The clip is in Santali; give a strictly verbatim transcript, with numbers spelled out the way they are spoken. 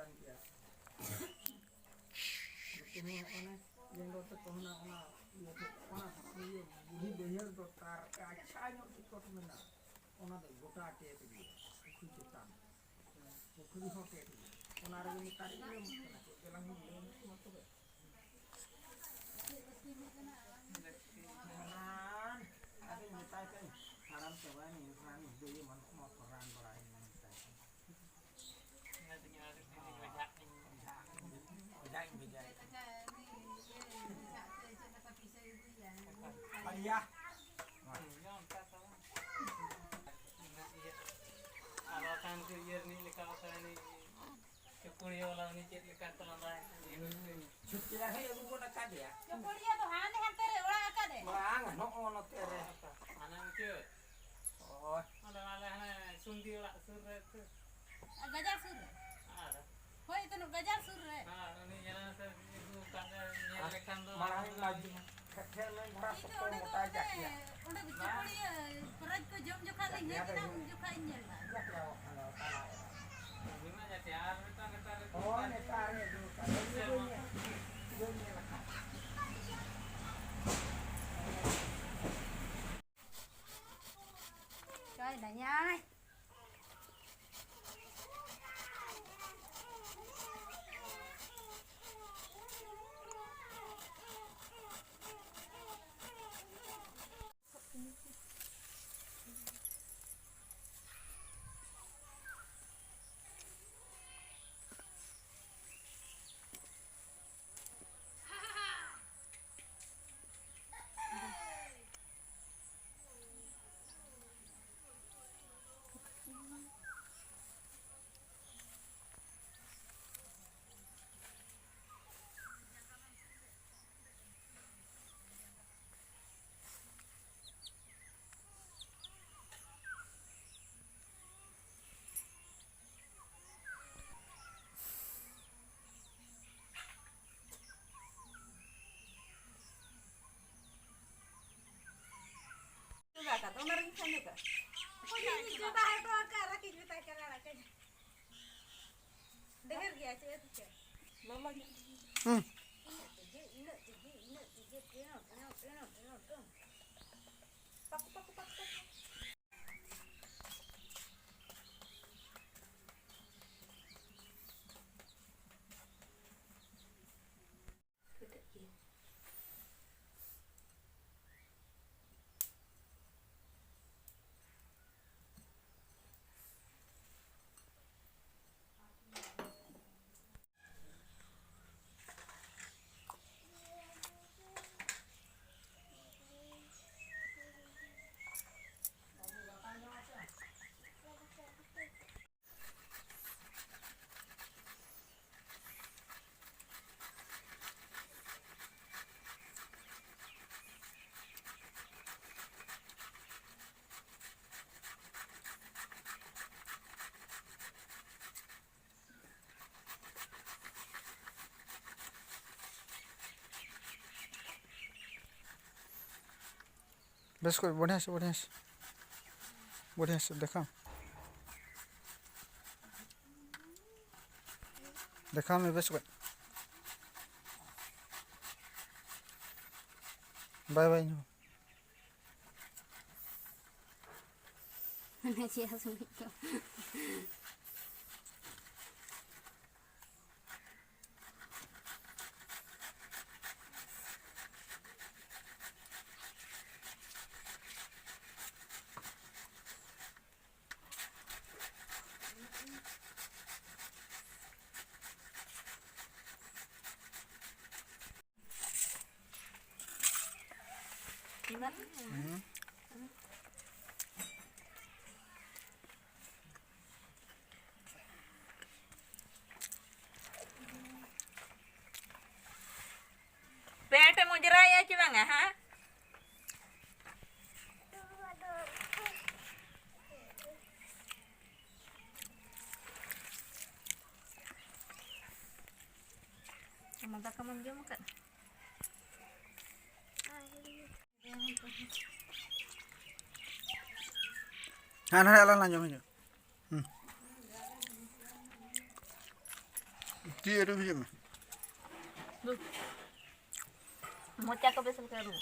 ᱠᱟᱱ ᱜᱮᱭᱟ᱾ ᱱᱩᱠᱩ ᱦᱚᱸ ᱚᱱᱮ ᱡᱮᱸᱜᱚ ᱛᱮᱠᱚ ᱦᱚᱸ ᱚᱱᱟ ᱤᱭᱟᱹ ᱛᱮ, ᱚᱱᱟ ᱤᱭᱟᱹ ᱵᱩᱲᱦᱤ ᱵᱟᱹᱭᱦᱟᱹᱲ ᱫᱚ ᱛᱟᱨ ᱟᱪᱪᱷᱟ ᱧᱚᱜ ᱴᱤᱠᱚᱴ ᱢᱮᱱᱟᱜᱼᱟ᱾ ᱚᱱᱟ ᱫᱚ ᱜᱚᱴᱟ ᱴᱮᱯ ᱜᱮᱭᱟ, ᱯᱩᱠᱷᱨᱤ ᱪᱮᱛᱟᱱ, ᱯᱩᱠᱷᱨᱤ ᱦᱚᱸ ᱴᱮᱯ ᱜᱮᱭᱟ᱾ ᱚᱱᱟ ᱨᱮᱜᱮ ᱱᱮᱛᱟᱨ ᱤᱧ ᱞᱟᱹᱭ ᱟᱢ ᱠᱟᱱᱟ, ᱪᱮᱫ ᱜᱮᱞᱟᱝ ᱞᱟᱹᱭ ᱟᱢ ᱠᱟᱱᱟ ᱛᱚᱵᱮ? ᱟᱫᱚᱧ ᱢᱮᱛᱟᱭ ᱠᱟᱹᱱᱟᱹᱧ, ᱦᱟᱲᱟᱢ ᱪᱟᱵᱟᱭᱮᱱᱟᱹᱧ, ᱮᱱᱠᱷᱟᱱ ᱫᱟᱹᱭ ᱮᱢᱟᱱ ᱠᱚᱢᱟ ᱠᱚ ᱨᱟᱱ ᱵᱟᱲᱟᱭᱮᱱᱟ ᱢᱮᱛᱟᱭ ᱠᱟᱹᱱᱟᱹᱧ᱾ ᱚᱡᱷᱟ ᱤᱧ ᱵᱷᱮᱡᱟᱭᱮ ᱠᱟᱱᱟ᱾ ᱟᱨᱭᱟ᱾ ᱟᱨ ᱵᱟᱠᱷᱟᱱ ᱠᱚ ᱤᱭᱟᱹ ᱨᱤᱱᱤᱡ ᱞᱮᱠᱟ ᱵᱟᱠᱷᱟᱱ ᱩᱱᱤ ᱪᱟᱹᱯᱩᱲᱤᱭᱟᱹ ᱵᱟᱞᱟ ᱩᱱᱤ ᱪᱮᱫ ᱞᱮᱠᱟ ᱠᱚ ᱞᱟᱸᱫᱟᱭᱮᱫ ᱠᱟᱱ ᱤᱭᱟᱹ ᱨᱮ᱾ ᱪᱷᱩᱴᱤ ᱟᱨᱦᱚᱸ ᱟᱹᱜᱩ ᱜᱚᱫ ᱟᱠᱟᱫᱮᱭᱟ᱾ ᱪᱟᱹᱯᱩᱲᱤᱭᱟᱹ ᱫᱚ ᱦᱟᱱᱮ ᱦᱟᱱᱛᱮ ᱨᱮ ᱚᱲᱟᱜ ᱟᱠᱟᱫᱮ᱾ ᱵᱟᱝ, ᱱᱚᱜᱼᱚ ᱱᱚᱛᱮ ᱨᱮ᱾ ᱦᱟᱱᱮ ᱢᱩᱪᱟᱹᱫ᱾ ᱦᱳᱭ᱾ ᱚᱸᱰᱮ ᱟᱞᱮ ᱦᱟᱱᱮ ᱥᱩᱱᱫᱤ ᱚᱲᱟᱜ ᱥᱩᱨ ᱨᱮ ᱛᱚ᱾ ᱟᱨ ᱜᱟᱡᱟᱲ ᱥᱩᱨ ᱨᱮ? ᱟᱨ ᱦᱳᱭ, ᱮᱛᱚᱱ ᱜᱟᱡᱟᱲ ᱥᱩᱨ ᱨᱮ᱾ ᱦᱮᱸ, ᱩᱱᱤ ᱡᱟᱦᱟᱸ ᱥᱮᱫ ᱤᱫᱤ ᱟᱠᱟᱫ ᱮ, ᱧᱮᱞ ᱞᱮᱠᱷᱟᱱ ᱫᱚ ᱢᱟᱲᱟᱝ ᱢᱟ ᱴᱷᱮᱱ ᱞᱮᱱ ᱫᱷᱟᱨᱟ ᱤᱧ ᱫᱚ ᱥᱚᱠᱛᱚ ᱚᱸᱰᱮ ᱫᱚ ᱢᱚᱴᱟ ᱚᱱᱮ, ᱡᱟᱜ ᱜᱮᱭᱟ᱾ ᱚᱸᱰᱮ ᱵᱟᱝ᱾ ᱪᱟᱹᱯᱩᱲᱤᱭᱟᱹ ᱯᱨᱟᱭᱤᱡᱽ ᱠᱚ ᱡᱚᱢ ᱡᱚᱠᱷᱟᱡ ᱞᱤᱧ ᱦᱮᱡ ᱮᱱᱟ, ᱩᱱ ᱡᱚᱠᱷᱟᱡ ᱤᱧ ᱧᱮᱞ ᱮᱫᱟ᱾ ᱡᱟᱜ ᱜᱮᱭᱟ, ᱵᱟᱠᱷᱟᱱ ᱫᱚ ᱛᱟᱞᱟ ᱨᱮ᱾ ᱩᱱᱤ ᱢᱟ ᱡᱟᱛᱮ ᱟᱨ ᱢᱤᱫᱴᱟᱝ ᱱᱮᱛᱟᱨ ᱨᱮ ᱦᱳᱭ, ᱱᱮᱛᱟᱨ ᱨᱮ ᱟᱹᱜᱩ ᱠᱟᱜ᱾ ᱤᱧ ᱫᱚ ᱵᱟᱹᱧ ᱧᱮᱞ, ᱵᱟᱹᱧ ᱧᱮᱞ ᱟᱠᱟᱫ᱾ ᱚᱠᱟᱭ ᱱᱟᱭᱟᱭ? ᱪᱚᱸᱫᱟ ᱠᱟᱫᱟ, ᱚᱱᱟ ᱨᱮᱜᱮ ᱠᱷᱟᱸᱡᱚ ᱠᱟᱜ᱾ ᱚᱠᱚᱭ ᱪᱚᱸᱫᱟ ᱦᱚᱴᱚ ᱟᱠᱟᱫ, ᱨᱟᱠᱤᱧ ᱢᱮᱛᱟᱭ ᱠᱟᱱᱟ, ᱟᱲᱟᱜ ᱠᱟᱹᱧ᱾ ᱰᱷᱮᱨ ᱦᱩᱸ᱾ ᱵᱮᱥ ᱠᱚᱡ, ᱵᱚᱲᱦᱤᱭᱟ ᱥᱮ, ᱵᱚᱲᱦᱤᱭᱟ ᱥᱮ᱾ ᱵᱚᱲᱦᱤᱭᱟ ᱥᱮ, ᱫᱮᱠᱷᱟᱣ᱾ ᱫᱮᱠᱷᱟᱣ ᱢᱮ ᱵᱮᱥ ᱠᱚᱡ᱾ ᱵᱟᱭ, ᱵᱟᱭ ᱧᱟᱢᱟ᱾ ᱚᱱᱟ ᱪᱮᱫ ᱦᱟᱹᱥᱩ ᱠᱮᱫ ᱠᱚ? ᱯᱮᱱᱴ ᱮᱢ ᱚᱸᱡᱽᱨᱟᱭᱮᱜᱼᱟ ᱪᱮ ᱵᱟᱝᱟ, ᱦᱟ? ᱟᱢ ᱫᱟᱠᱟ ᱢᱟᱢ ᱡᱚᱢ ᱟᱠᱟᱫ? ᱦᱮᱸ, ᱱᱚᱰᱮ ᱟᱞᱟᱝ ᱞᱟᱝ ᱡᱚᱢ ᱦᱤᱡᱩᱜᱼᱟ᱾ ᱦᱩᱸ᱾ ᱛᱤ ᱟᱹᱨᱩᱵ ᱦᱤᱡᱩᱜ ᱢᱮ᱾ ᱢᱚᱪᱟ ᱠᱚ ᱵᱮᱥ ᱞᱮᱠᱟ ᱟᱹᱨᱩᱵ᱾